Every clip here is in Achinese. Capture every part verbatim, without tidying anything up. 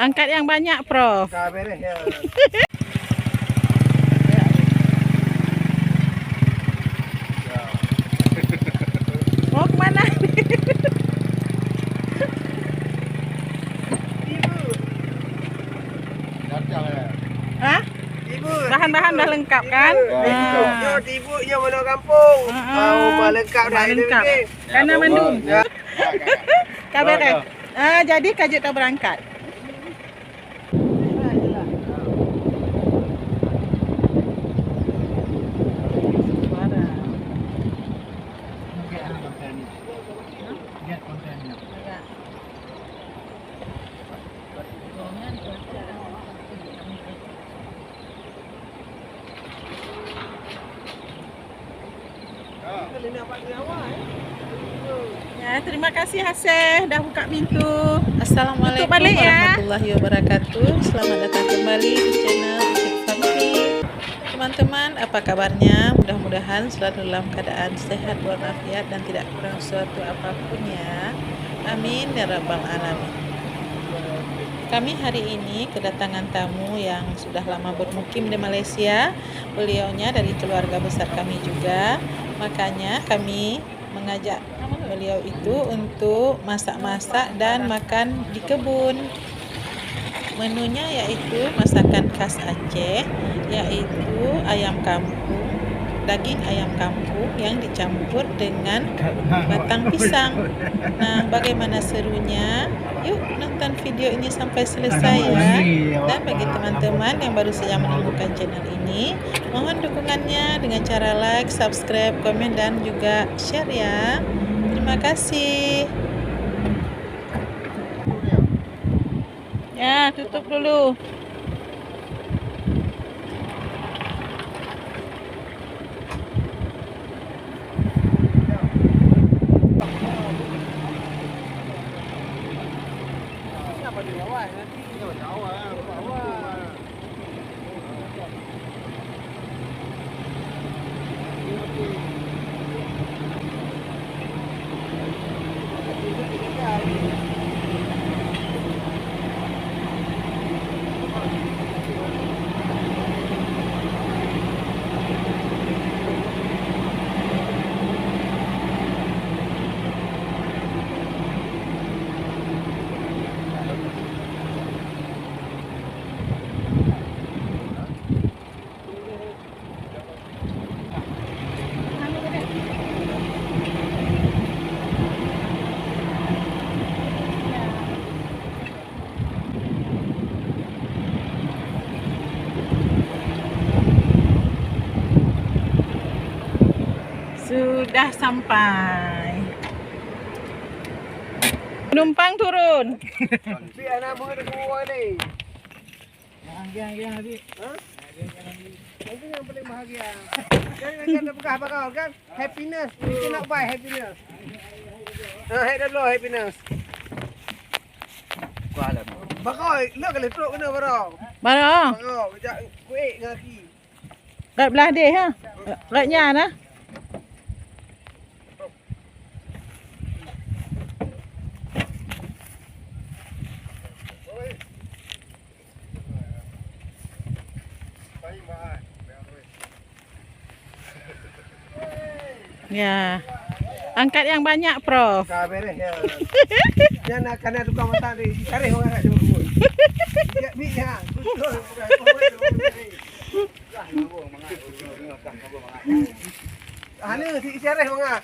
Angkat yang banyak, Prof. Ka beres ya. Mau kemana? Hah? Bahan-bahan dah lengkap kan? Tiba. Ah. Yo, tiba, yo, mana kampung? Ah, ah. Ah, rumah lengkap dah. Rumah lengkap. Karena mandum. Ya. Ka beres. Ah, jadi ka jeuet ka berangkat. Ya, terima kasih Haseh dah buka pintu. Assalamualaikum Tutup balik ya. Warahmatullahi wabarakatuh. Selamat datang kembali di channel Ucit Family. Teman-teman, apa kabarnya? Mudah-mudahan selalu dalam keadaan sehat walafiat dan tidak kurang suatu apapun ya. Amin ya rabbal alamin. Kami hari ini kedatangan tamu yang sudah lama bermukim di Malaysia. Beliaunya dari keluarga besar kami juga. Makanya kami mengajak beliau itu untuk masak-masak dan makan di kebun. Menunya yaitu masakan khas Aceh, yaitu ayam kampung, daging ayam kampung yang dicampur dengan batang pisang. Nah, bagaimana serunya? Yuk nonton video ini sampai selesai ya. Dan bagi teman-teman yang baru saja menemukan channel ini, mohon dukungannya dengan cara like, subscribe, komen, dan juga share ya. Terima kasih. Ya, tutup dulu. Sudah sampai. Penumpang turun. Bahagia, bahagia, Habib. Ha? Itu yang paling bahagia. Jadi, nanti ada peugah bakal, kan? Happiness. Itu nak buy happiness. Ha, hai dah dulu happiness. Kuah lah. Bakal, nak kali truk kena barang. Barang. Barang, jak kuek dengan kaki. Kat belah deh, ha? Kat nyan, ha? Ya. Angkat yang banyak, Prof. Ka beres, ya. Jangan nak kena tukang mata ni. Cari orang kat sini. Ni, ni, ha. Betul. Hana si Syarif mangat.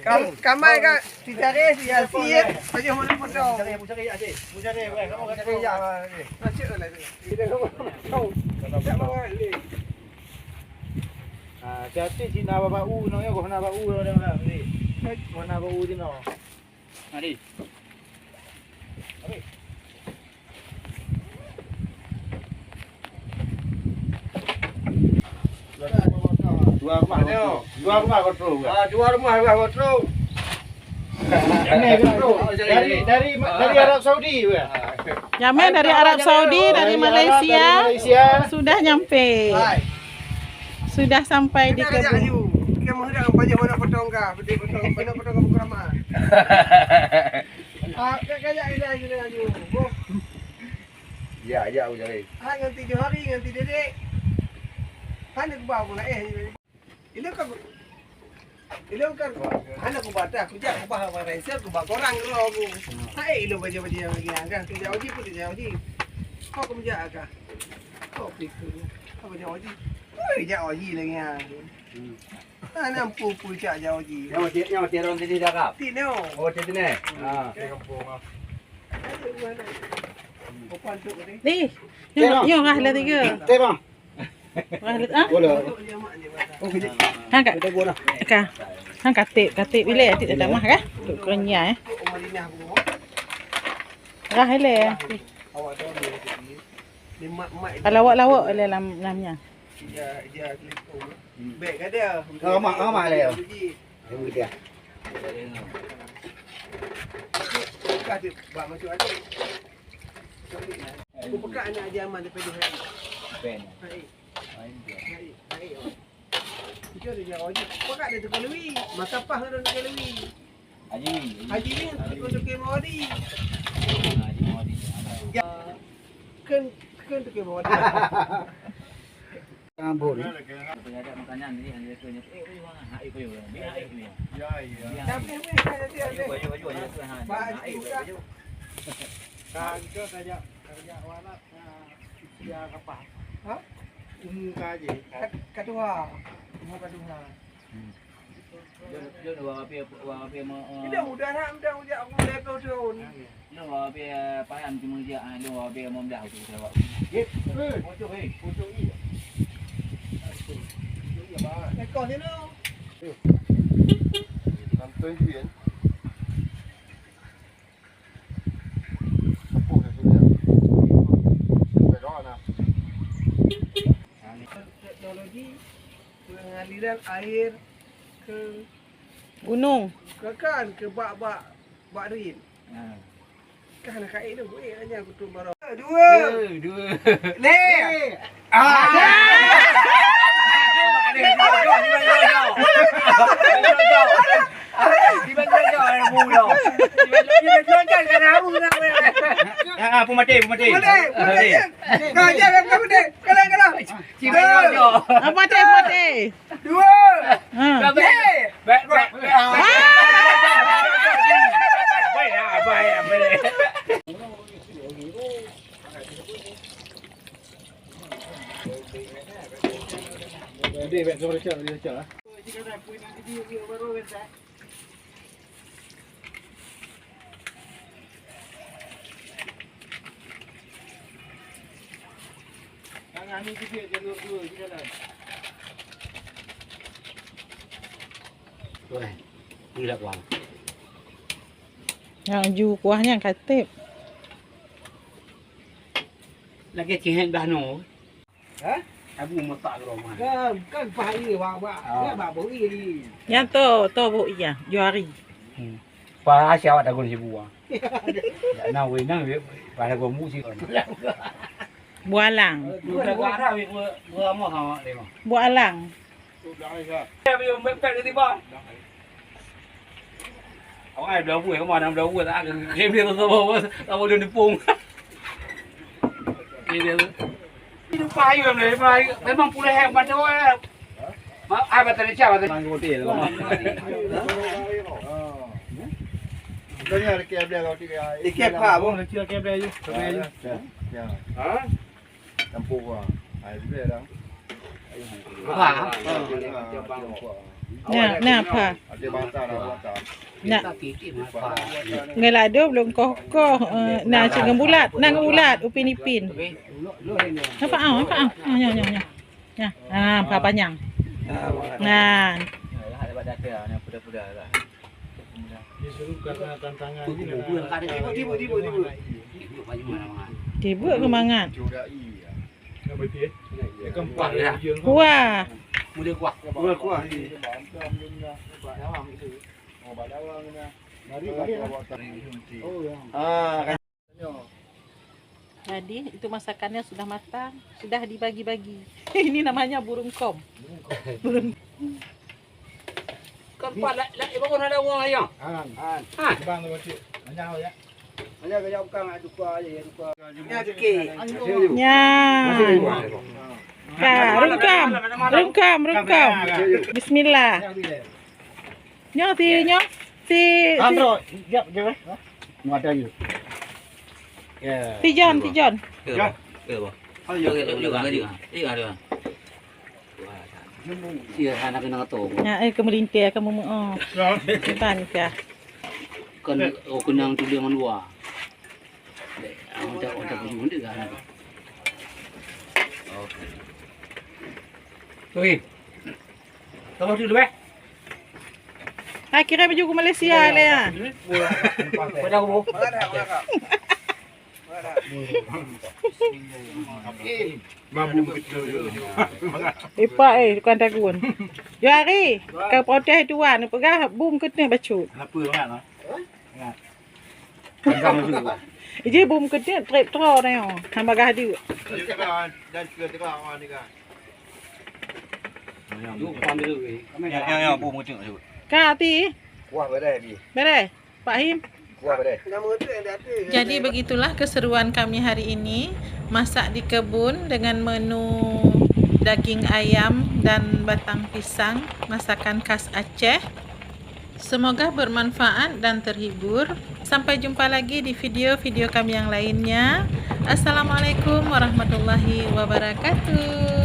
Kam-, kamai ka si Syarif, si Yasin, pajoh mana potong. Cari, cari, cari. Cari, ya. Masuk lah tu. Kita nak potong. Tak mangat ni. Ah, si Yasin sini na bak u, no, ya, kau na bak u, no, dia, dia. Mana bak u sini, no. Adi. Dua rumah, dua rumah kontrol. Ah, dua rumah, rumah kontrol. Dari, dari, dari Arab Saudi, weh. Jamé dari Arab Saudi, dari Malaysia, dari Malaysia. Sudah nyampe. Hai. Sudah sampai di kebun. Kita kajak aju. Kita meuhadap pajoh mana potong ka, betul potong, mana potong ka bukan ramah. Ah, kita kajak kita aju, kita aju. Boh. Ya, ya, aku cari. Hai nganti Johari, nganti Dedek. Hana kuba pula eh. Ilong kan, ilong kan hana kuba dah, kujak kuba barang sel, kuba korang keudroe ku. Hai ilong baca-baca lagi kan, kujak uji pun kujak uji. Kau kemujak kah? Kau pikir apa jauh uji? Oi, jak uji lagi ah. Hmm. Ah, nampu pu jak jauh uji. Yang masih, yang masih orang tadi dah kap? Tino. Oh, tadi ni. Hmm. Ha. Di kampung ah. Ni, nyoh, nyoh lah tiga. Teh bang. Wah, ah? Bola. Oh, kejap. Hang ka, Kita bola. Ka. Hang katik, katik bila atik tak mah kah? Tuk kenyah eh. Rah ile. Kalau awak-awak ile lam lam nya. Bek kada. Oh, mak, oh, mak le. Yang dia. Kasih bak masuk aja. Aku pekat anak Haji Aman daripada hari. Ben. Hari. Main dia. Hari. Hari. Itu ada jawab je. Pekat dia tu kalui. Maka pah orang nak kalui. Haji. Haji ni aku tu ke Mawadi. Haji Mawadi. Ya. Kan kan tu ke Mawadi. Ambon. Ada makanan ni, ada tu ni. Eh, eh, wah, hai, eh, eh, eh, eh. Ya, ya. Tapi ni saya dia. Ayo, ayo, ayo, ayo, ayo. Pak, ayo, ayo. Kan tu saja. Kerja walau, ah, usia kapah. Ha? Umur ka je. Ka, ka tuha. Umur ka tuha. Hmm. Jom, jom, wang api, wang api mau, ah. Tidak mudah nak, mudah ujak aku mulai puluh tahun. Jom, wang api, ah, payah cuma ujak, ah, jom, wang api mau belah aku jawab. Jep. Eh, pocong, eh. Pocong ni. Pocong ni apa? Ekor sini. Sampai dia. Sapoh dah sudah. Sampai doa nah. Teknologi pengaliran air ke gunung. Ke kan, ke bak, bak, bak rin. Ha. Kan nak kait tu, buih hanya aku tu baru. Dua. Dua. Leh. Ah. Ah, ah, pun mati, pun mati. Mati. Kau jangan kau mati. Kalah, kalah. Pun mati, pun mati. Dua. Ha. Bek, bek, bek. Ah. Baik, baik, baik. Jadi, baik, sama Richard, Richard, ah. Weh, ni dah kuah. Nyang ju kuah nyan kateb. Lagèe cihek dah nyoe. Hah? Abu masak ke rumah. Kan, kan pah ie, wak, wak. Ah. Kan bak bui ni. Nyang to, to bui ya, Johari. Hmm. Pah asyik awak takut si buah. Ya, na wei na wei, pada gua musi. Bualang. Dua belas arah wei, gua, gua mau sama dia mah. Bualang. Awai belau buih, kemana belau buih, tak ada. Game dia tu sama, sama dia nepung. Game dia tu. Ini lupa ayu, memang pulih hebat tu. Ai, batal lecah, batal. Tanya ada kaya belah kau tiga. Ikat pak, bung. Kecil kaya belah ayu. Kaya ayu. Ha? Campur kuah. Ha, itu dia dah. Ha. Ha. Nah, nah, apa? Ada bangsa dah, bangsa. Nah. Ngelado belum koh-koh, eh, nah, cik ngebulat, nah, ngebulat, Upin Ipin. Nampak ah, nampak ah. Ah, nyoh, nyoh, nyoh. Nah, ah, apa panjang. Nah. Dia seru karena tantangan. Tiba, tiba, tiba, tiba. Tiba ke mangat. Wah. Kuah. Kuah, kuah. Ah, Jadi, itu masakannya sudah matang, sudah dibagi-bagi. Ini namanya burung kom. Burung kom. Keempat, lak, lak, ibu pun ada uang ayam. Han. Han. Bang, tu, cik. Banyak, ya. Nyan. Ka, rungkam. Rungkam, rungkam. Bismillah. Nyoe si, nyoe si, si. Andro, siap je, eh? Mau ada je. Ya. Si John, si John. Ya. Ya, Bang. Ayo, ayo, ayo, ayo. Iya, ayo. Iya, anak kena ngatong. Ya, eh, ke melintir, ke meumeu'oh. Ya. Bukan kah? Kan, oh, keunong tuléh ngon luwa. Dek, ah, udah, udah baju mandi kan? Oke. Ui. Tolong dulu, eh. Ah, kira baju ke Malaysia le, ah. Pada aku. Babu betul. Epa, eh, tukang tagun. Johari, ka protes tuan, peugah bum keuneuk bacut. Kenapa, Mat, ah? Iji bum keuneuk trep tro na yo. Hamba gah diuk. Ya, ya, ya, bum keuneuk bacut. Ka ti? Kuah bereh, Bi. Bereh. Pak Him. Kuah bereh. Jadi begitulah keseruan kami hari ini, masak di kebun dengan menu daging ayam dan batang pisang, masakan khas Aceh. Semoga bermanfaat dan terhibur. Sampai jumpa lagi di video-video kami yang lainnya. Assalamualaikum warahmatullahi wabarakatuh.